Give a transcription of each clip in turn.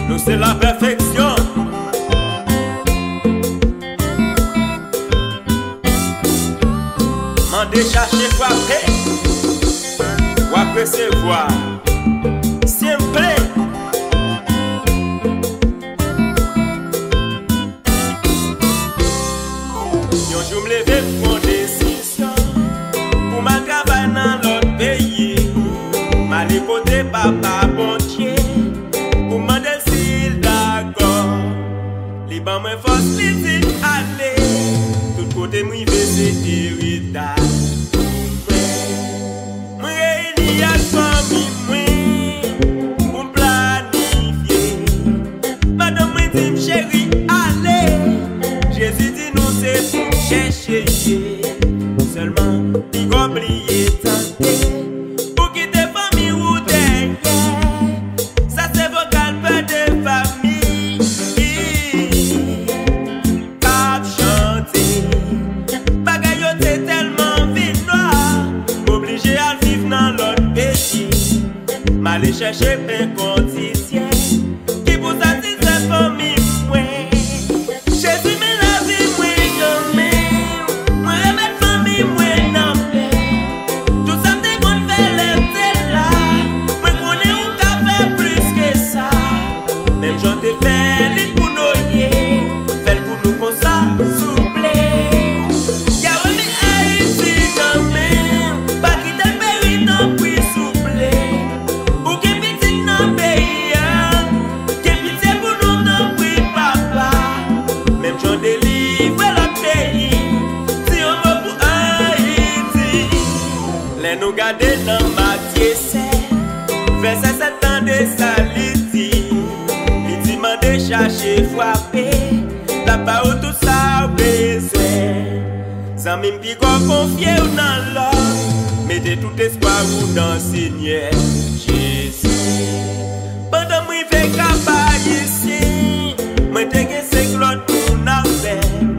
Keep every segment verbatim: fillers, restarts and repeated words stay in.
Nou se la pèfeksyon. Mande, chache, frape, w ap resevwa. Senp. Yon jou m leve, m pran desizyon pou m al travay nan lòt peyi. M ale kote Papa Bondye pou m mande l si l dakò. Li ban mwen fòs, li di m ale. Tout kote m rive, se eritaj pou mwen. Mwen reyini ak fanmi mwen pou m planifye. Madanm mwen di m, cheri, ale. Jezi di nou se pou n chèche ye. Sèlman, piga w bliye tande. Ou kite fanmi w dèyè. Sa se vokal pè de fanmi k ap chante. Bagay yo te tèlman vin nwa, m oblije al viv nan lòt peyi. M ale chèche pen kondisyè ki pou satisfè fanmi mwen. Jezi, men lavi mwen nan men w. Mwen remèt fanmi mwen nan men w. Tout sa m te konn fè lè m te la, mwen konnen ou ka fè plis ke sa. Menm jan w te fè li pou Noye, fè l pou nou konsa, souple. Yawe, men Ayiti nan men w, pa kite l peri, tanpri, souple. Ou gen pitit nan peyi a, gen pitye pou nou, tanpri, Papa. Menm jan w delivre lòt peyi, di yon mo pou Ayiti. Lè nou gade nan Matye sèt, vèsè sèt, tande sa li di. Li di, mande, chache, frape, l ap ba ou tout sa w bezwen. Zanmi m, piga w konfye w nan lòt, mete tout espwa ou nan Senyè Jezi. Pandan m rive Kap Ayisyen, mwen te gen senk lòt moun avè m.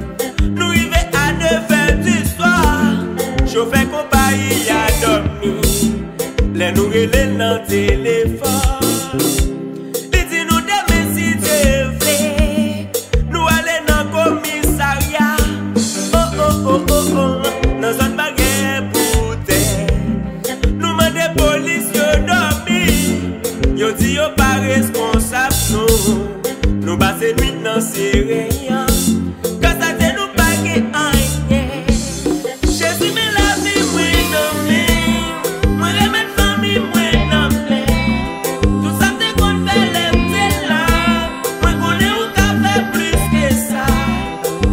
Nou rive a nevè di swa, chofè konpayi a dòmi. Lè nou rele l nan telefòn, li di nou demen, si Dye vle, nou ale nan komisarya. O, o, o, o, o, nan zòn Baryè Poutè. Nou mande polis yo dòmi. Yo di yo pa responsab, non. Nou pase nwit nan Serenyan. Gras a Dye, nou pa gen anyen. Jezi, men lavi mwen nan men w. Mwen remèt fanmi mwen nan men w. Tout sa m te konn fè lè m te la, mwen konnen ou ka fè plis ke sa.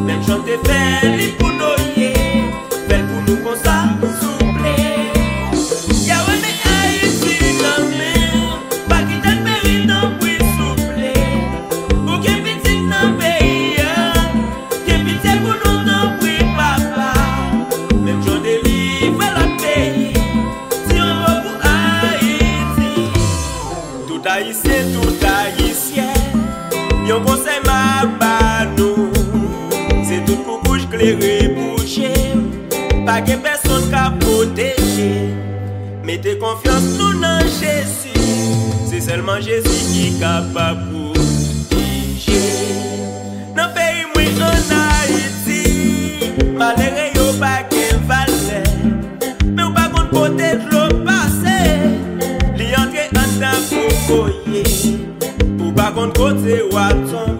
Menm jan w te fè li pou Noye, fè l pou nou konsa, souple. Yawe, men Ayiti nan men w. Pa kite l peri, tanpri, souple. Ou gen pitit nan peyi a, gen pitye pou nou, tanpri, Papa. Menm jan w delivre lòt peyi, di yon mo pou Ayiti. Tout Ayisyen, tout Ayisyèn, yon konsèy m ap ba nou, se tout koukouj klere bouche. Pa gen pèsonn k ap pwoteje. Mete konfyans nou nan Jezi. Se sèlman Jezi ki kapab pwoteje. Nan peyi mwen ann Ayiti, malere yo pa gen valè. Men ou pa konn kote dlo pase, li antre anndan kokoye. Ou pa konn kote w ap tonbe.